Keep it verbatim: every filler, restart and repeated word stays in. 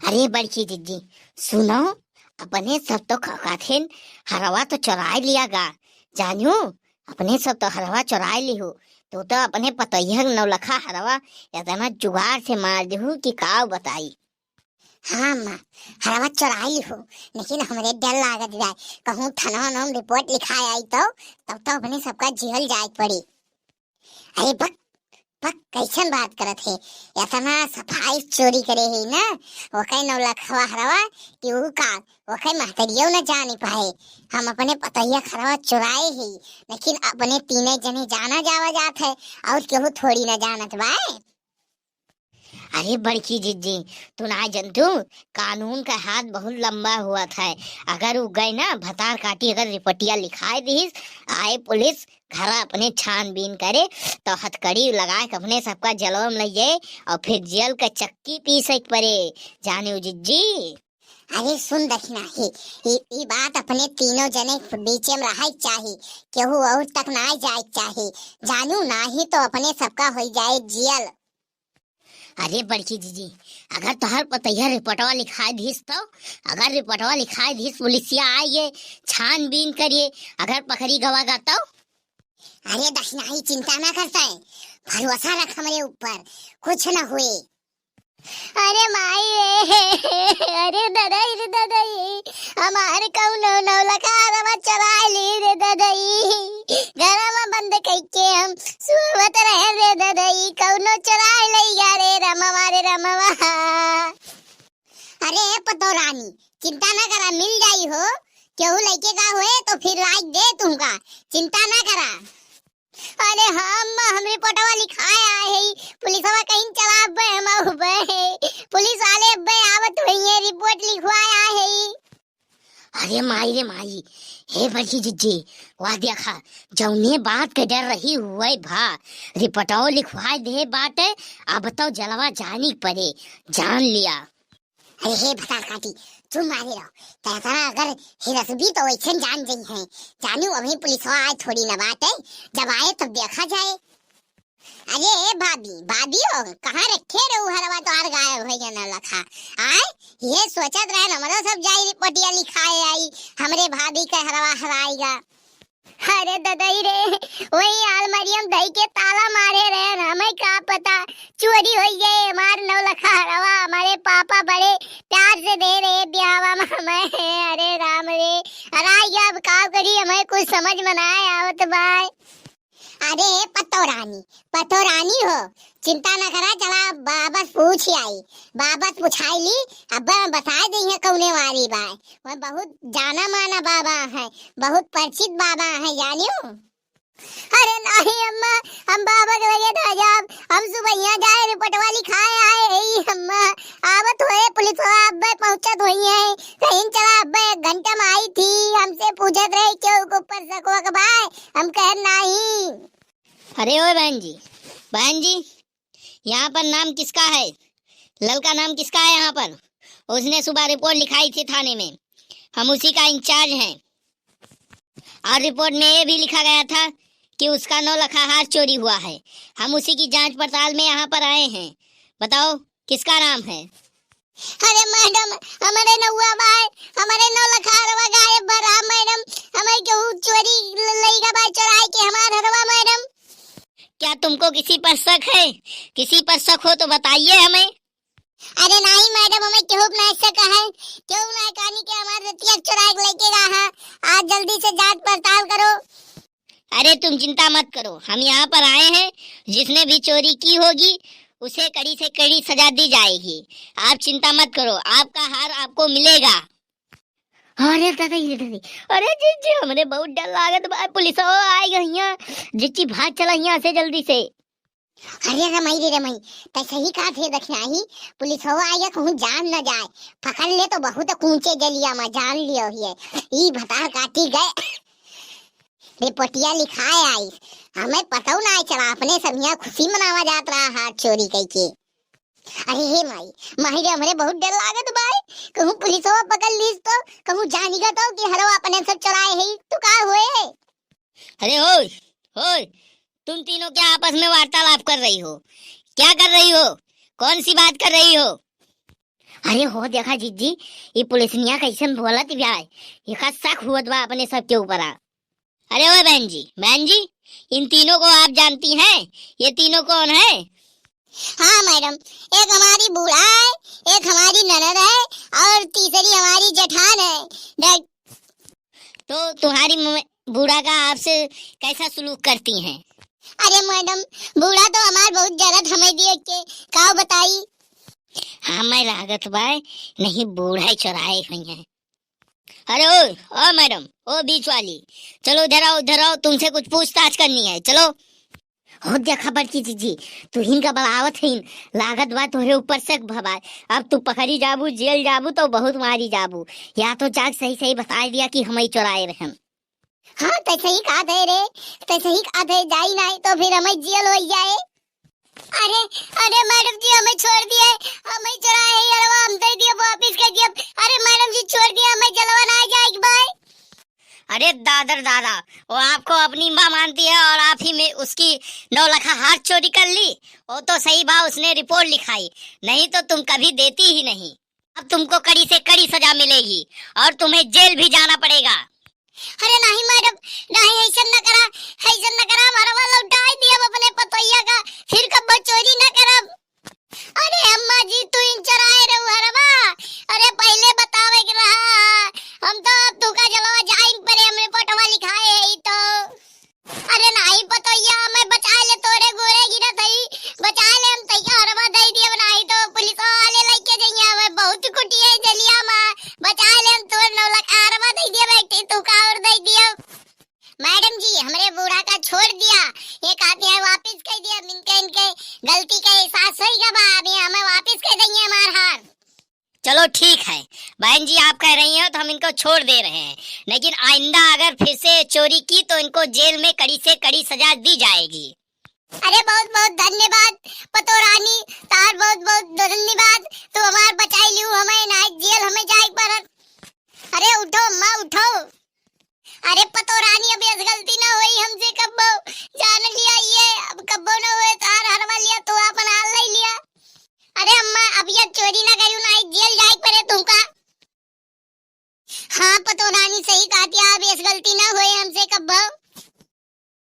अरे बड़की जिज्जी, सुनो, अपने सब तो ख-, खाथिन हरवा तो चुराए लिया गा, जानू, अपने सब तो हरवा चुराए लिहू, तू तो अपने पतोहिया के नौलखा हरवा इतना जुगाड़ से मार दिहू कि का बताई। हाँ माँ, हरवा चुराए लिहू, लेकिन हमरे डर लागत बा, कहूँ थाना में रिपोर्ट लिखाए आई तो, तब तो अपने सबका जेल जाए पड़ी। अरे बक, बक, कैसन बात करत है? इतना सफाई चोरी करे है ना, ओके नौलखवा हरवा कि ऊ का, ओके महतरियो न जाने पाए। हम अपने पतोहिया हरवा चुराए ही, लेकिन अपने तीने जने जाना जावा जात है, और केहू थोड़ी न जानत बाए। अरे बड़की जिज्जी, तू ना जनतू, कानून का हाथ बहुत लंबा हुआ था। अगर उ गए ना, भतार काटी, अगर रिपोर्टिया लिखाए दिहिस, आए पुलिस घर अपने छानबीन करे, तो हथकड़ी लगाए के अपने सबका जेलवा में ले जाए और फिर जेल का चक्की पीसे के पड़े, जाने उ जिज्जी। अरे सुन दखिनाही, ई, ई बात अपने तीनों जने के बीचे में रहे के चाही, केहू और तक ना जाए के चाही, जानू, नाही तो अपने सबका हो जाए जेल। अरे बड़की जिज्जी, अगर तोहर पतोहिया रिपोर्टवा लिखाए दिस तो, अगर रिपोर्टवा लिखाए दिस, पुलिसिया आइए, छानबीन करिए, अगर पकड़ी गवा गा तो? अरे दखिनाही, चिंता ना करता है, भरोसा रख हमरे ऊपर, कुछ न हुए। अरे माई रे, अरे ददई रे ददई, हमार कौनो नौलखा हरवा चुराए ली रे ददई। घरवा बंद कइके हम सोवत रहे रे ददई, कौनो चुराए लइगा रे रमवा रे रमवा। अरे पतोरानी, चिंता ना करा, मिल जाई हो, केहू लइके गा होए तो फिर लाइक दे तुमका, चिंता ना करा। अरे हाँ अम्मा, हमरे पटवा लिखाए आए है, पुलिसवा कहीं चला अब्बे हम अब्बे, पुलिस वाले अब्बे आवत हुई है, रिपोर्ट लिखवाए आए है। अरे माई रे माई, हे बड़की जिज्जी, वाह देखा, जौने बात के डर रही हुए भा, रिपोर्टो लिखवाए दे बाटे, अब तो जलवा जानी पड़े, जान लिया। अरे हे भतार काटी, चुप मारे रहो, तैतरा अगर हिरसबी तो वैसन जान जई है, जानू अभी पुलिसवा आए थोड़ी न बाटे, जब आए तब देखा जाए। अरे ए भाभी, भाभी हो, कहाँ रखे रहू हरवा, तोहार गायब हो गया नौलखा। आए, ये सोचत रहे हमरो सब जाई रिपोर्टिया लिखाए आई, हमरे भाभी के हरवा हराएगा। अरे ददई रे, वही आलमारिया में धई के ताला मारे रहे, हमें का पता चोरी हो गए, हमार नौलखा हरवा हमारे पापा बड़े प्यार से दे रहे ब्याहवा में हमें। अरे राम रे, हराई गया, अब का करी, हमें कुछ समझ में ना आवत बाय। अरे पतोरानी, पतोरानी हो, चिंता न करा, चला वापस पूछ आई, वापस पुछाई ली, अब बताए दे है कौने वाली बाय। वह बहुत जाना माना बाबा है, बहुत परिचित बाबा है, जानियो। अरे नहीं अम्मा, हम बाबा के लगे ना जाब, हम सुबहिया जाए रिपोर्टवा लिखाए आए ही अम्मा। आवत होए पुलिसवा अब्बे पहुँचत होई है, कहीं चला अब्बे एक घंटा में आई थी, हमसे पूछत रहे क्यों के ऊपर शक वक बाय, हम कहे नहीं। अरे ओ बहन जी, बहन जी, यहाँ पर नाम किसका है? ललका नाम किसका है यहाँ पर? उसने सुबह रिपोर्ट लिखाई थी थाने में, हम उसी का इंचार्ज हैं। और रिपोर्ट में ये भी लिखा गया था कि उसका नौलखा हार चोरी हुआ है। हम उसी की जांच पड़ताल में यहाँ पर आए हैं। बताओ, किसका नाम है? अरे मैडम, हमारे नौवा बाय, हमारे नौलखा हरवा गायब बा मैडम, हमें केहू चोरी ल-, लइगा बाय चुराए के हमार हरवा मैडम। क्या तुमको किसी पर शक है? किसी पर शक हो तो बताइए हमें। अरे नहीं मैडम, हमें केहू ना शक है, केहू ना कहानी के हमार रतिया चुराए के लेके गा है। आज जल्दी से जांच पड़ताल करो। अरे तुम चिंता मत करो, हम यहाँ पर आए हैं, जिसने भी चोरी की होगी उसे कड़ी से कड़ी सजा दी जाएगी। आप चिंता मत करो, आपका हार आपको मिलेगा। अरे दादा, ये दादा, अरे जिज्जी, हमरे बहुत डर लागत बा, पुलिस आए गई यहाँ, जिज्जी भाग चला यहाँ से जल्दी से। अरे रमाई रे रमाई, तै सही कहा थे दखिनाही, पुलिस हो आया कहूँ जान न जाए, पकड़ ले तो बहुत कूचे जलिया में जान लियो ही है। ई भतार काटी गए, रिपोर्टिया लिखाए आई, हमें पता ना चला, अपने सब यहाँ खुशी मनावा जात रहा हार चोरी कई के। अरे हे माई, माई रे, हमरे बहुत डर लागत बाय, कहूँ पुलिसवा पकड़ लीस तो, कहूँ जानिगा तो कि हरवा अपने सब चुराए है, तो का हुए? अरे ओए, ओए, तुम तीनों क्या आपस में वार्तालाप कर रही हो? क्या कर रही हो? कौन सी बात कर रही हो? अरे हो देखा जीजी, ई पुलिसनिया कैसन बोलत बा, एका शक हुवत बा अपने सबके ऊपर। अरे ओ बहन जी, बहन जी, इन तीनों को आप जानती हैं? ये तीनों कौन है? हाँ मैडम, एक हमारी बूढ़ा है, एक हमारी ननद है और तीसरी हमारी जेठान है। डॉ- तो तुम्हारी म-, बूढ़ा का आपसे कैसा सलूक करती हैं? अरे मैडम, बूढ़ा तो हमार बहुत जरत हमें देख के, का बताई? हमें लागत बा, नहीं बूढ़ा ही चोराए हुई हैं। अरे ओ, ओ मैडम, ओ बीच वाली, चलो इधर आओ, इधर आओ, तुमसे कुछ पूछताछ करनी है, चलो। हो देखा बड़की जीजी, तुहिन का बलावत हईन, लागत बा तोहरे ऊपर शक भवा। अब तू पकड़ी जाबू, जेल जाबू तो बहुत मारी जाबू। या तो जाके सही सही बताइ दिया कि हमई चोराए रहन। हाँ, तै सही कहत है रे, तै सही कहत है, जाई नाहीं तो फिर हमई जेल होइ जाए। अरे, अरे मैडम जी, हमई छोड़ दिया, हमई चोराए है हरवा, हम दे दिया, वापिस कर दिया। अरे मैडम जी, छोड़ दिया, हमई जेलवा ना जाए भाई। अरे दादर दादा, वो आपको अपनी माँ मानती है और आप ही में उसकी नौलखा हार चोरी कर ली। वो तो सही बा, उसने रिपोर्ट लिखाई, नहीं तो तुम कभी देती ही नहीं। अब तुमको कड़ी से कड़ी सजा मिलेगी और तुम्हें जेल भी जाना पड़ेगा। अरे नहीं मैडम, नहीं, ऐसन न करा, ऐसन न करा, हरवा लौटाई दिया अपने पतोहिया का, फिर कब्बो चोरी न करब। अरे अम्मा जी, तू इन चोराए रहू हरवा, अरे पहिले बतावे के रहा, हम तो अब तू का जलवा जाइन परे, हमरे पटवा लिखाए है ई तो। अरे नाहीं पतोहिया, हमें बचाइ ले, तोरे गोरे गिरत हई, बचाइ ले, हम तैका हरवा दइ दियब, नाहीं तो पुलिस वाले लइके जइहें, हमें बहुत कुटिया है जलिया मा, बचाइ ले, हम तोर नौलखा हरवा दइ दियब, एक ठे तू का और दइ दियब। मैडम जी, हमरे बूढ़ा का छोड़ दिया, ये कहते हैं वापिस कर दिया, इनके, इनके गलती का एहसास होइ गया बा, अभी हमें वापिस कर देंगे हमार हार। चलो ठीक है, बहन जी आप कह रही हो तो हम इनको छोड़ दे रहे हैं, लेकिन आइंदा अगर फिर से चोरी की तो इनको जेल में कड़ी से कड़ी सजा दी जाएगी। अरे बहुत बहुत धन्यवाद पतो रानी, तार बहुत बहुत धन्यवाद, तू हमार बचाई लियू, हमें ना जेल हमें जाए पड़त। अरे उठो अम्मा उठो। अरे पतो रानी, अब यस गलती ना होई हमसे कब्बो, जान लिया ये, अब कब्बो ना होए, तार हरवा लिया, तू अपन हाल ले लिया। अरे अम्मा, अब ये चोरी ना करू, ना जेल जाए पड़े तुमका। हाँ पतो रानी सही कहती है, अब यस गलती ना होए हमसे कब्बो।